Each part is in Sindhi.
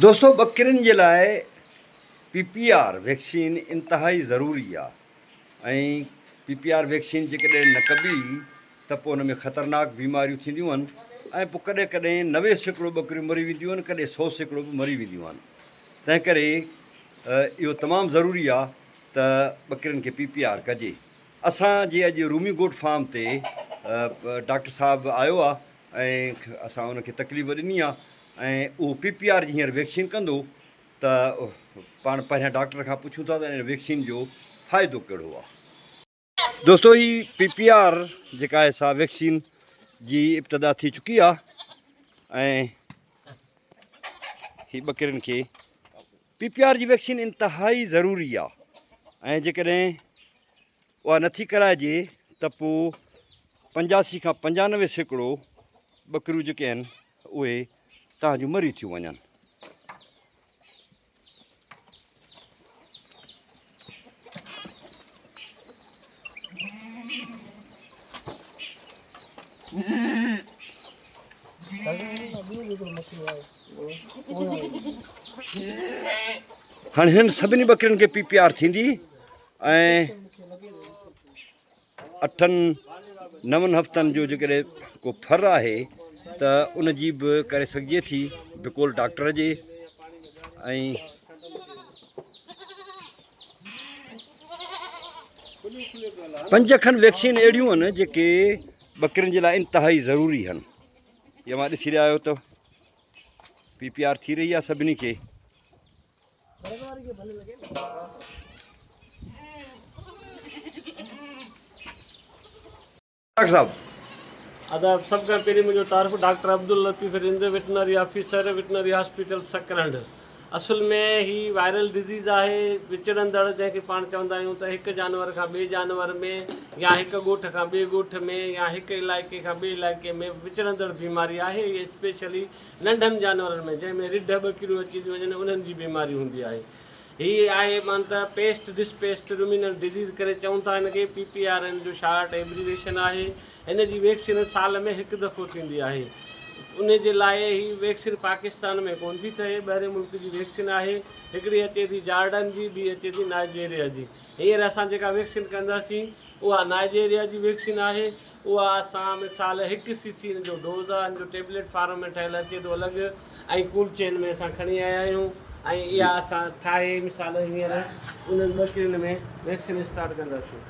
دوستو ٻڪرين جي لاء پي پي آر ويڪسين انتهائي ضروري آ ۽ پي پي آر ويڪسين جيڪڏهن نه ڪبي ته پوء ان ۾ خطرناڪ بيماريون ٿينديون آهن ۽ پوء ڪڏهن ڪڏهن 90% ٻڪريون مري وينديون آهن ڪڏهن 100% به مري وينديون آهن تنهن ڪري اهو تمام ضروري آ ته ٻڪرين کي پي پي آر ڪجي اسان جي اڄ رومي گوٽ فارم تي ڊاڪٽر صاحب آيو آ ۽ اسان ان کي تڪليف ڏني آ ۽ اهو پي پي آر جي هينئر ويڪسين ڪندو ته پاڻ پهريان ڊاڪٽر کان پڇون ٿا ته ان ويڪسين جو فائدو ڪهڙو آ. دوستو هي پي پي آر جيڪا آهي سا ويڪسين جي ابتدا ٿي چڪي آ ۽ هي ٻڪرين کي پي پي آر جي ويڪسين انتهائي ضروري آ ۽ جيڪڏهن اها نٿي ڪرائجي ته پوء 85 کان 95% ٻڪريون جيڪي آهن اهي تان جون مري ٿيون وڃن. هاڻي هنن سڀني ٻڪرين کي پي پي آر ٿيندي ۽ اٺن نون هفتن جو جيڪڏهن ڪو ڦر آهي ته ان جي به ڪري سگهجي ٿي بقول ڊاڪٽر جي ۽ پنج کن ويڪسين اهڙيون آهن جيڪي ٻڪرين جي لاء انتهائي ضروري آهن. هي اوهان ڏسي رهيا آهيو ته پي پي آر ٿي رهي آهي سڀني کي. ڊاڪٽر صاحب. آداب سڀ کان پهرين منهنجو تعارف doctor Abdul Latif Rind veterinary officer veterinary hospital Sakrand اصل ۾ هي وائرل ڊزيز آهي وچڙندڙ جنهن کي پاڻ چوندا آهيون ته هڪ جانور کان ٻئي جانور ۾ يا هڪ ڳوٺ کان ٻئي ڳوٺ ۾ يا هڪ علائقي کان ٻئي علائقي ۾ وچڙندڙ بيماري آهي هي اسپيشلي ننڍن جانورن ۾ جنهن ۾ رڍ ٻڪريون اچي ٿيون وڃن انهن جي بيماري هوندي آهي. هي آهي مان ته پيسٽ ڊسپيسٽ رومينل ڊزيز ڪري چئون ٿا هن کي پي پي آر ان جو شارٽ ايبريويشن آهي. هن جي ويڪسين سال ۾ هڪ دفعو ٿيندي آهي. ان جي لاء هي ويڪسين پاڪستان ۾ ڪونه ٿي ٺهي ٻهرين ملڪ جي ويڪسين آهي. هڪڙي اچي ٿي جارڊن جي ٻي اچي ٿي نائجيريا جي. هينئر اسان جيڪا ويڪسين ڪنداسين اها نائجيريا جي ويڪسين آهي. اها اسان مثال هڪ سي سي ان جو ڊوز آهي ان جو ٽيبليٽ فارم ۾ ٺهيل اچي ٿو الڳ ۽ ڪول چين ۾ اسان کڻي آيا آهيون ۽ اها اسان ٺاهي مثال هينئر انهن ٻڪرين ۾ ويڪسين اسٽارٽ ڪنداسين.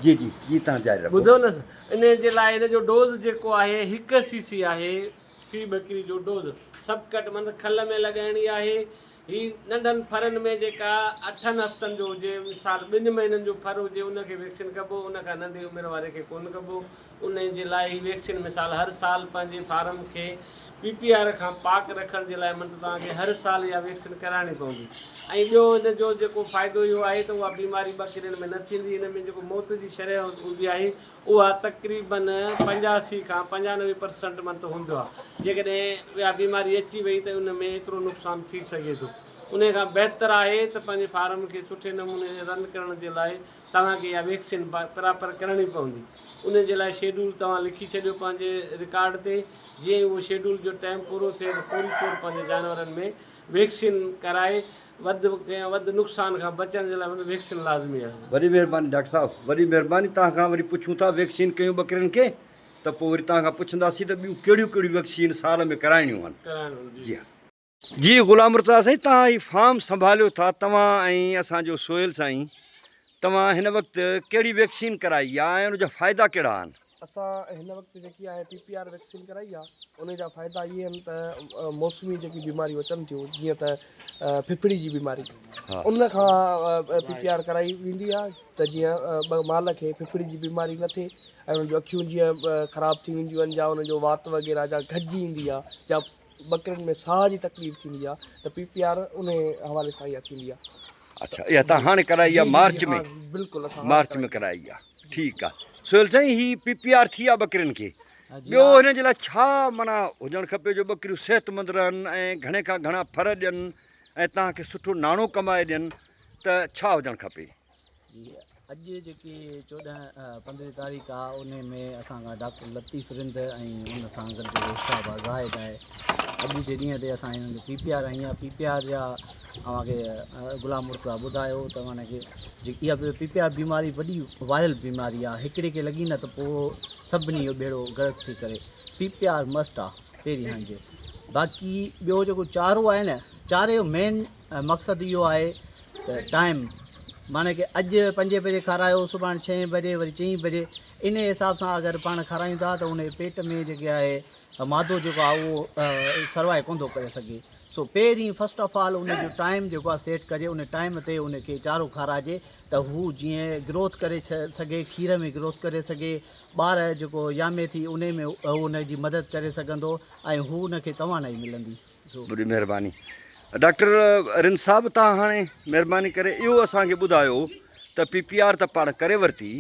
جي جي جي تهان جاري رکو. ٻڌو نه ان جي لاء ان جو ڊوز جيڪو آهي هڪ سي سي آهي في ٻڪري جو ڊوز سب ڪٽ مطلب کل ۾ لڳائڻي آهي هي ننڍن ڦرن ۾ جيڪا اٺن هفتن جو هجي مثال ٻن مهينن جو ڦر هجي ان کي ويڪسين ڪبو ان کان ننڍي عمر واري کي ڪونه ڪبو انهي جي لاء هي ويڪسين مثال هر سال پنهنجي فارم کي پي پي آر کان پاڪ رکڻ جي لاء مطلب توهان کي هر سال اها ويڪسين ڪرائڻي پوندي ۽ ٻيو ان جو جيڪو فائدو اهو آهي ته اها بيماري ٻڪرين ۾ نه ٿيندي ان ۾ جيڪو موت جي شرح هوندي آهي اها تقريباً 85 کان 95 پرسنٽ منت هوندو آهي. جيڪڏهن اها بيماري اچي وئي ته ان ۾ ايترو نقصان ٿي سگهي ٿو. انهي کان بهتر آهي ته پنهنجي فارم کي سٺي نموني رن ڪرڻ جي لاء توهان کي اها ويڪسين پراپر ڪرڻي پوندي. انهي جي لاء شيڊول توهان لکي ڇڏيو پنهنجي رڪارڊ تي. جيئن ئي اهو شيڊول جو ٽائيم پورو ٿئي ته فوري طور پنهنجي جانورن ۾ ويڪسين ڪرائي وڌ وڌ نقصان کان بچڻ جي لاء ويڪسين لازمي آهي. وڏي مهرباني ڊاڪٽر صاحب وڏي مهرباني توهان کان وري پڇون ٿا ويڪسين ڪيون ٻڪرين کي ته پوء وري توهان کان پڇنداسين ته ٻيون ڪهڙيون ڪهڙيون ويڪسين سال ۾ ڪرائڻيون آهن ڪرائڻيون جي ها. جي غلام مرتضيٰ سائين توهان هي فارم سنڀاليو ٿا توهان ۽ اسان جو سهيل سائين توهان هن وقت ڪهڙي ويڪسين ڪرائي آهي ۽ ان جا فائدا ڪهڙا آهن. اسان هن وقت جيڪي آهي پي پي آر ويڪسين ڪرائي آهي ان جا فائدا اهي آهن ته موسمي جيڪي بيماريون اچن ٿيون جيئن ته ڦڦڙي جي بيماري ان کان پي پي آر ڪرائي ويندي آهي ته جيئن مال کي ڦڦڙي جي بيماري نه ٿئي ۽ ان جون اکيون جيئن خراب ٿي وينديون آهن يا ان جو وات وغيره جا گهٽجي ايندي آهي يا ٻڪرين ۾ ساهه جي تڪليف ٿيندي آهي ته پي پي آر ان حوالي سان اها ٿيندي آهي. اڇا اها تان هاڻي ڪرائي آهي مارچ ۾ بلڪل اسان مارچ ۾ ڪرائي آهي ٺيڪ آ سهيل سائين هي پي پي آر ٿي آ ٻڪرين کي ٻيو هن جي لاء ڇا معنيٰ هجڻ کپي جو ٻڪريون صحت مند رهن ۽ گهڻي کان گهڻا ڦر ڏين ۽ توهان کي سٺو ناڻو ڪمائي ڏين ته ڇا هجڻ کپي. جي اڄ جيڪي 14 15 تاريخ آ انهي ۾ اسان کان ڊاڪٽر لطيف رند ۽ ان سان گڏ جيڪو حساب آ زاهد آهي. اڄ جي ڏينهن تي اسان هنن کي پي پي آر هنئي آهي پي پي آر جا اوهان کي غلام مرتضيٰ ٻڌايو ته معنيٰ ڪي جيڪي اها پي پي آر بيماري وڏي وائرل بيماري آهي هڪڙي کي لڳي نه ته پوء سڀني جو ٻيڙو غرق ٿي ڪري پي پي آر مسٽ آهي پهرين هڻجي باقي ٻيو جيڪو چارو آهي نه چاري جو مين مقصد اهو آهي ته ٽائيم معنيٰ ڪي اڄ پنجين بجي کارايو سڀاڻي ڇهين بجي وري چئين بجي ان حساب سان اگر پاڻ کارايون ٿا ته ان جي پيٽ ۾ جيڪي آهي مادو جيڪو آهي اهو سروائي ڪونه ٿو ڪري سگهي سو پهرين فرسٽ آف آل ان جو ٽائيم جيڪو آهي سيٽ ڪجي ان ٽائيم تي ان کي چارو کارائجي ته هو جيئن گروٿ ڪري سگهي کير ۾ گروٿ ڪري سگهي ٻار جيڪو يامي ٿي ان ۾ هو ان جي مدد ڪري سگهندو ۽ هو ان کي توانائي ملندي سو وڏي مهرباني ڊاڪٽر رند صاحب تان هاڻي مهرباني ڪري اهو اسان کي ٻڌايو ته پي پي آر ته پاڻ ڪري ورتي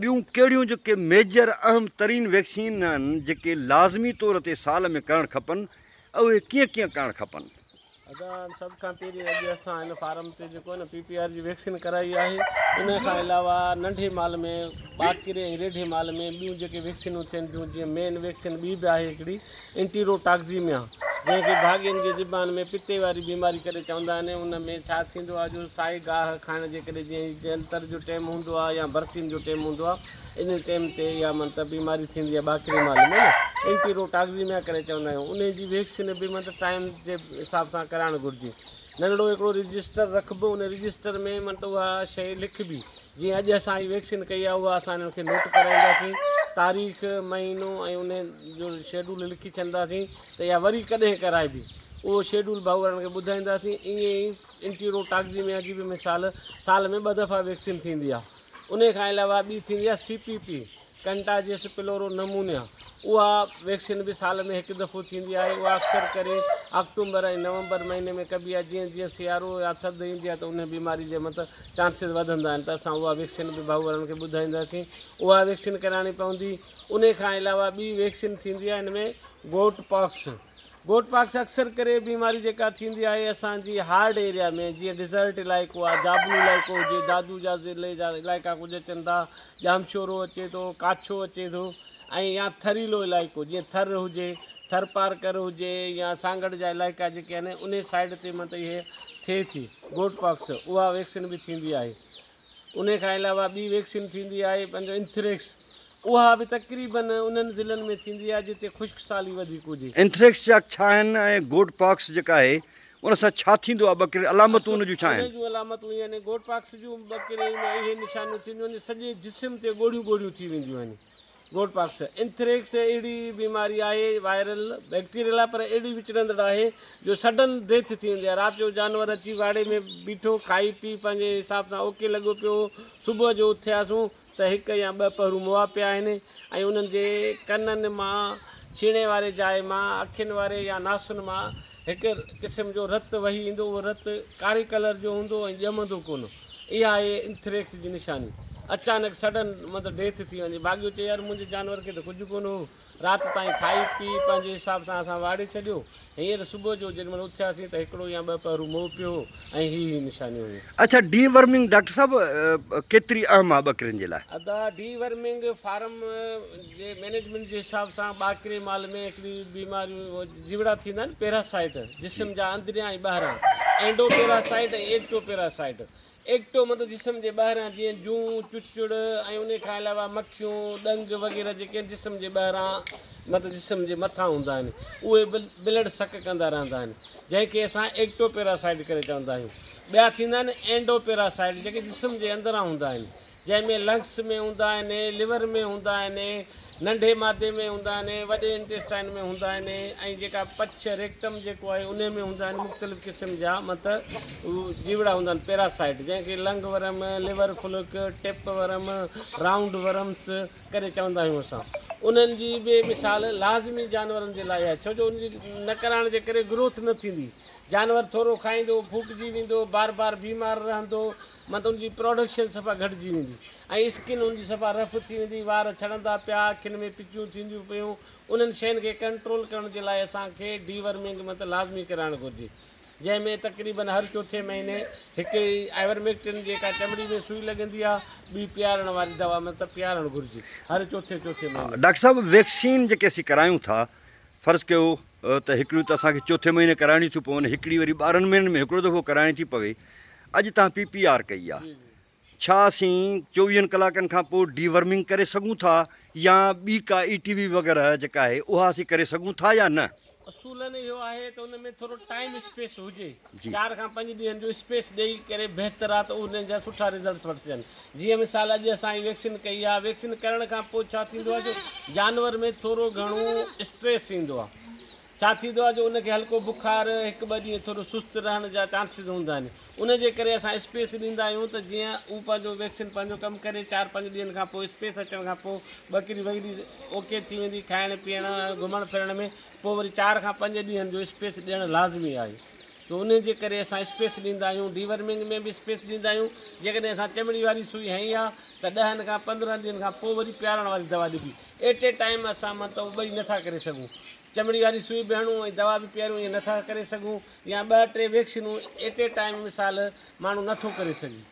ٻيون ڪهڙيون جيڪي ميجر اهم ترين ويڪسين آهن جيڪي لازمي طور تي سال ۾ ڪرڻ کپن اهي ڪيئن ڪيئن ڪرڻ کپن؟ ادا سڀ کان پهرين اڄ اسان هن فارم تي جيڪو آهي نه پي پي آر جي ويڪسين ڪرائي آهي ان کان علاوه ننڍي مال ۾ ٻاڪري ۽ ريڍي مال ۾ ٻيون جيڪي ويڪسينون ٿين ٿيون جيئن مين ويڪسين ٻي به آهي هڪڙي انٽيرو ٽاڪزيميا جنهن کي ڀاڳين جي زبان ۾ پتي واري بيماري ڪري چوندا آهن ان ۾ ڇا ٿيندو آهي جو سائي گاهه کائڻ جي ڪري جيئن هي جنتر جو ٽيم هوندو آهي يا برسين جو ٽيم هوندو آهي ان ٽيم تي اها مطلب بيماري ٿيندي آهي ٻاڪري مال ۾ نه انٽيرو ٽاڪزيميا ڪري چوندا آهيون ان جي ويڪسين به مطلب ٽائيم جي حساب سان ڪرائڻ گهرجي ننڍڙو هڪڙو رجسٽر رکبو ان رجسٽر ۾ مطلب اها شيء لکبي جيئن اڄ اسان هي ويڪسين ڪئي آهي اها اسان انهن کي نوٽ ڪرائينداسين تاريخ مهينو ۽ ان جو شيڊول لکي ڇڏنداسين ته اها وري ڪڏهن ڪرائبي اهو شيڊول ڀائو وارن کي ٻڌائينداسين ائين ئي انٽيرو ٽاڪزيميا جي به مثال سال ۾ ٻه دفعا ويڪسين ٿيندي آهي ان کان علاوه ٻي ٿيندي آهي سي پي پي ڪنٽاجيس پلورو نمونيا اها ويڪسين به سال ۾ هڪ دفعو ٿيندي آهي اها اڪثر ڪري آڪٽومبر ۽ نومبر مهيني ۾ ڪبي آهي جيئن جيئن سيارو يا ٿڌ ايندي آهي ته ان بيماري جي مت چانسز وڌندا آهن ته اسان اها ويڪسين به ڀائو وارن کي ٻڌائينداسين اها ويڪسين ڪرائڻي پوندي ان کان علاوه ٻي ويڪسين ٿيندي آهي ان ۾ گوٽ پاڪس گوٽ پاڪس اڪثر ڪري بيماري جيڪا ٿيندي آهي اسان جي هارڊ ايريا ۾ جيئن ڊيزرٽ علائقو آهي جابلو علائقو هجي دادو جا ضلعي جا علائقا ڪجهه اچن ٿا ڄامشورو اچي ٿو ڪاڇو اچي ٿو ۽ يا ٿريلو علائقو جيئن ٿر هجي ٿرپارڪر هجي يا سانگهڙ جا علائقا جيڪي آهن انهي سائيڊ تي مطلب اهي ٿئي ٿي گوٽ پاڪس اها ويڪسين به ٿيندي آهي انهي کان علاوه ٻي ويڪسين ٿيندي آهي پنهنجو انٿريڪس اها به تقريبن انهن ضلعن ۾ ٿيندي آهي جتي خشڪ سالي وڌيڪ هجي. انٿريڪس جا ڇا آهن ۽ گوٽ پاڪس جيڪا آهي ان سان ڇا ٿيندو آهي ٻڪرين علامتون ان جون ڇا آهن؟ انهي جون علامتون اهي آهن گوٽ پاڪس جون ٻڪرين ۾ اهي نشانيون ٿينديون آهن سڄي جسم تي ڳوڙهيون ڳوڙهيون ٿي وينديون آهن. گوٽ پاڪس، انٿريڪس اهڙي بيماري آهي وائرل بيڪٽيريل آهي پر اهڙي وچڙندڙ آهي جو سڊن ڊيٿ ٿي ويندي آهي رات جو جانور اچي واڙي ۾ بيٺو کائي پي پنهنجي حساب سان اوڪي لڳو پيو هو صبح جو اٿياسون ته هڪ يا ٻه پهرون مئا پيا آهن ۽ انهن جي ڪنن مان ڇيڻي واري جاء مان اکين واري يا ناسن مان هڪ قسم جو رت وهي ايندو، اهو رت ڪاري ڪلر جو هوندو ۽ ڄمندو ڪونه. اها آهي انٿريڪس جي نشاني. اچانڪ سڊن مطلب ڊيٿ ٿي وڃي. ڀاڳيو چئي يار منهنجي جانور کي ته ڪجهه ڪونه هو. رات تائين کائي پي پنهنجي حساب سان اسان واڙي ڇڏيو. هينئر صبح جو جيڏي مهل اٿياسين ته هڪڙو يا ٻه پهرو مئو پيو هو ۽ هي هي نشانيون هيون. اڇا ڊي ورمنگ ڊاڪٽر صاحب ڪيتري اهم آهي ٻڪرين جي لاء؟ ادا ڊي ورمنگ فارم جي مئنيجمينٽ جي حساب سان ٻاڪري مال ۾ هڪڙي بيماريون جيوڙا ٿيندا آهن پيراسائيٽ جسم جا اندريان ۽ ٻاهران endo parasite ۽ active parasite active مطلب جسم جي ٻاهران جيئن جون چچڙ ۽ ان کان علاوه مکيون ڏنگ وغيره جيڪي آهن جسم جي ٻاهران مطلب جسم جي مٿان هوندا آهن اهي به بلڊ سڪ ڪندا رهندا آهن جنهن کي اسان ايڪٽو پيراسائيٽ ڪري چوندا آهيون ٻيا ٿيندا آهن اينڊو پيراسائيٽ جيڪي جسم جي اندران هوندا آهن جنهن ۾ لنگس ۾ هوندا آهن، ليور ۾ هوندا آهن، ننڍي معدي ۾ هوندا آهن، وڏي انٽيسٽائن ۾ هوندا آهن ۽ جيڪا پڇ، Rectum، جيڪو آهي انهي ۾ هوندا آهن مختلف قسم جا مت جيوڙا هوندا آهن پيراسائيٽ جنهن کي lung worm, liver fluke, tapeworm, round worms ڪري چوندا آهيون اسان انهن جي به مثال لازمي جانورن جي لاء آهي ڇو جو ان جي نه ڪرائڻ جي ڪري گروٿ نه ٿيندي جانور ٿورو کائيندو ڦوڪجي ويندو بار بار بيمار رهندو مطلب ان جي پراڊڪشن صفا گهٽجي ويندي ۽ اسڪن ان جي صفا رف ٿي ويندي، وار ڇڙندا پيا، اکين ۾ پچيون ٿينديون پيون، انهن شين کي ڪنٽرول ڪرڻ جي لاء اسان کي ڊي ورمنگ مطلب لازمي ڪرائڻ گهرجي جنهن ۾ تقريبن هر چوٿين مهيني هڪ آئورميڪٽن جيڪا چمڙي ۾ سوئي لڳندي آهي ٻي پيارڻ واري دوا مطلب پيارڻ گهرجي هر چوٿين چوٿين مهيني. ڊاڪٽر صاحب ويڪسين جيڪي اسين ڪرايون ٿا فرض ڪيو. ته هڪڙيون ته اسان کي چوٿين مهيني ڪرائڻيون ٿيون پون، هڪڙي وري 12 مهينن ۾ هڪڙو دفعو ڪرائڻي ٿي پوي. اڄ توهان پي پي آر ڪئي آ، ڇا اسين چوويهن ڪلاڪن کان پوء ڊي ورمنگ ڪري سگهون ٿا يا ٻي ڪا اي ٽي وي وغيره جيڪا آهي اها اسين ڪري سگهون ٿا يا نه؟ اصولن اهو آهي ته ان ۾ ٿورو ٽائيم اسپيس هجي، 4 کان 5 ڏينهن جو اسپيس ڏئي ڪري بهتر آ ته انهن جا سٺا رزلٽس وٺجن. جيئن مثال اڄ اسان هي ويڪسين ڪئي آ، ويڪسين ڪرڻ کان پوء ڇا ٿيندو آ جو جانور ۾ ٿورو گهڻو اسٽريس ايندو آ. ڇا ٿيندو آ جو ان کي هلڪو بخار، هڪ ٻه ڏينهن ٿورو سست رهڻ جا چانسز هوندا آهن. ان جي ڪري اسان اسپيس ڏيندا آهيون ته جيئن هو پنهنجو ويڪسين پنهنجو ڪم ڪري 4 5 ڏينهن کان پوء اسپيس اچڻ کان پوء ٻڪري وغيري اوڪي ٿي ويندي کائڻ پيئڻ ۽ گهمڻ ڦرڻ ۾ پوء وري 4 کان 5 ڏينهن جو اسپيس ڏيڻ لازمي آهي ته ان جي ڪري اسان اسپيس ڏيندا آهيون ڊيورمنگ ۾ به اسپيس ڏيندا آهيون جيڪڏهن اسان چمڙي واري سوئي هنئي آهي ته 10 کان 15 ڏينهن کان پوء وري پيارڻ واري دوا ڏبي ايٽ اي ٽائيم اسان مطلب ٻئي نٿا ڪري سگهون چمڙي واري سوئي به هڻون ۽ دوا به پياريون ائين نٿا ڪري سگهون يا ٻه ٽي ويڪسينون ايٽ اي ٽائيم مثال ماڻهو نٿو ڪري سگهي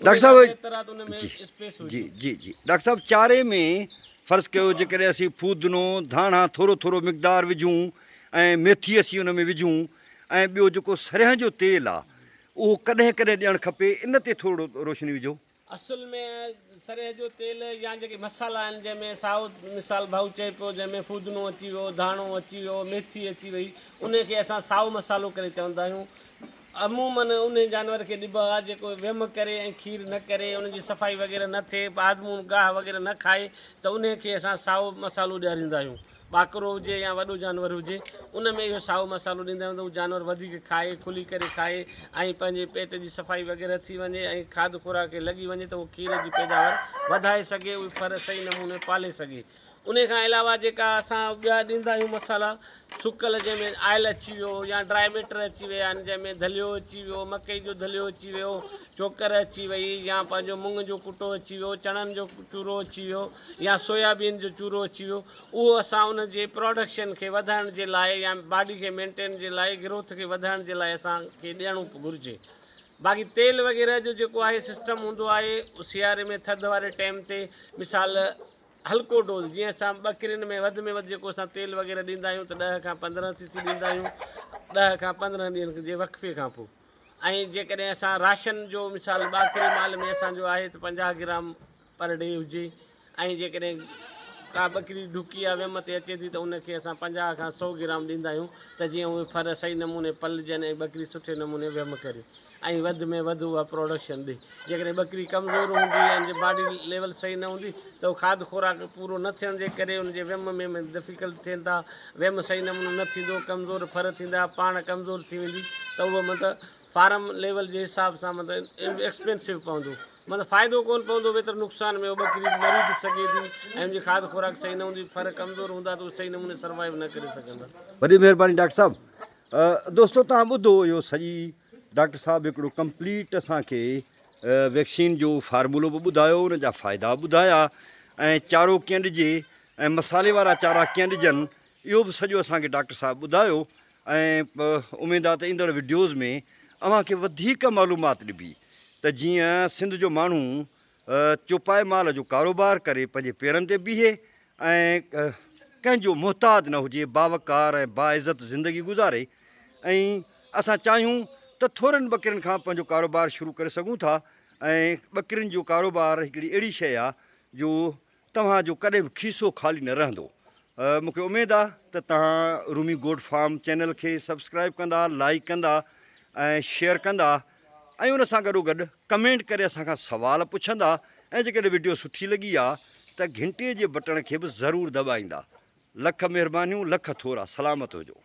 ڊاڪٽر ان صاحب کان بهتر آهي ته ان ۾ جي اسپيس جي هجي. جي جي ڊاڪٽر صاحب چاري ۾ فرض ڪيو جيڪڏهن اسين ڦودنو ڌاڻا ٿورو ٿورو مقدار وجهون ۽ ميٿي اسين ان ۾ وجهون ۽ ٻيو جيڪو سرينهن جو تيل آ اهو ڪڏهن ڪڏهن ڏيڻ کپي ان تي ٿورڙو روشني وجهو. اصل ۾ سرينهن جو تيل يا جيڪي مصالحا آهن جنهن ۾ سائو مثال ڀائو چئي پيو جنهن ۾ ڦودنو اچي ويو ڌاڻو اچي ويو ميٿي اچي وئي انهي کي اسان سائو مصالحو ڪري چوندا آهيون عموماً انهي جانور کي ڏبو آهي جيڪو ويم ڪري ۽ کير نه ڪري ان جي صفائي وغيره نه ٿئي آزمون گاهه وغيره نه کائي ته انهي کي اسان سائو مصالحو ڏياريندا آهيون ٻاڪرو هجي يا وڏو جانور هجي ان ۾ اهو سائو مصالحو ڏيندا آهيون ته اهو جانور وڌيڪ کائي کلي ڪري کائي ۽ پنهنجي پيٽ جي صفائي وغيره ٿي وڃي ۽ کاڌ خوراڪ کي لڳي وڃي ته اهو کير جي پيداوار وڌائي سگهي اهي ڦر صحيح نموني پالي سگهي ان کان علاوه جيڪا اسان ٻيا ڏيندا آهيون مصالحا سڪل جنهن ۾ آئل اچي ويو يا ڊرائي ميٽر اچي ويا آهن جنهن ۾ دليو اچي ويو مڪئي جو دليو اچي ويو چوڪر اچي وئي يا پنهنجو مڱ جو ڪٽو اچي ويو چڻن جو چورو اچي ويو يا سويابين جو چورو اچي ويو اهو اسان ان جي پراڊڪشن کي وڌائڻ جي لاء يا باڊي کي مينٽين جي لاء گروٿ کي وڌائڻ جي لاء اسان کي ڏيڻو گهرجي باقي تيل وغيره جو جيڪو آهي سسٽم هوندو آهي سياري ۾ ٿڌ واري ٽائيم تي مثال هلڪو ڊوز جيئن اسان ٻڪرين ۾ وڌ ۾ وڌ جيڪو اسان تيل وغيره ڏيندا آهيون ته 10 کان 15 سي سي ڏيندا آهيون 10 کان 15 ڏينهن جي وقفي کان پوء ۽ جيڪڏهن اسان راشن جو مثال ٻاڪري مال ۾ اسان جو آهي ته 50 گرام پر ڊي هجي ۽ جيڪڏهن ڪا ٻڪري ڍڪي يا ويم تي اچي ٿي ته ان کي اسان 50 کان 100 گرام ڏيندا آهيون ته جيئن اهي ڦر صحيح نموني پلجن ۽ ٻڪري سٺي نموني ويم ڪري ۽ وڌ ۾ وڌ اها پروڊڪشن ڏي. جيڪڏهن ٻڪري ڪمزور هوندي ۽ ان جي باڊي ليول صحيح نه هوندي ته اهو کاڌ خوراڪ پورو نه ٿيڻ جي ڪري ان جي ويم ۾ ڊفيڪلٽ ٿين ٿا، ويم صحيح نموني نه ٿيندو، ڪمزور ڦر ٿيندا، پاڻ ڪمزور ٿي ويندي ته اهو مطلب فارم ليول جي حساب سان مطلب ايڪسپينسو پوندو مطلب فائدو ڪونه پوندو ويتر نقصان ۾ اهو ٻڪري مري به سگهي ٿي ۽ ان جي کاڌ خوراڪ صحيح نه هوندي ڦر ڪمزور هوندا ته اهي صحيح نموني سروائيو نه ڪري سگهندا. وڏي مهرباني ڊاڪٽر صاحب. دوستو توهان ٻڌو اهو سڄي ڊاڪٽر صاحب هڪڙو ڪمپليٽ اسان کي ويڪسين جو فارمولو به ٻڌايو ان جا فائدا به ٻڌايا ۽ چارو ڪيئن ڏجي ۽ مصالحي وارا چارا ڪيئن ڏجن اهو به سڄو اسان کي ڊاڪٽر صاحب ٻڌايو ۽ اميد آ ته ايندڙ وڊيوز ۾ اوهان کي وڌيڪ معلومات ڏبي ته جيئن سنڌ جو ماڻهو چوپائي مال جو ڪاروبار ڪري پنهنجي پيرن تي بيهي ۽ ڪنهن جو محتاج نه هجي، باوقار ۽ باعزت زندگي گذاري ۽ اسان چاهيون ته ٿورن ٻڪرين کان پنهنجو ڪاروبار شروع ڪري سگهون ٿا ۽ ٻڪرين جو ڪاروبار هڪڙي اهڙي شيء آهي جو توهان جو ڪڏهن به کيسو خالي نه رهندو. مون کي اميد آهي ته توهان رومي گوٽ فارم چينل کي سبسڪرائب ڪندا، لائيڪ ڪندا ۽ شيئر ڪندا ۽ ان سان گڏو گڏ ڪمينٽ ڪري اسان کان سوال پڇندا ۽ جيڪڏهن وڊيو سٺي لڳي آ ته گهنٽي جي بٽڻ کي به ضرور دٻائيندا. لک مهربانيون لک ٿورا سلامت هجو.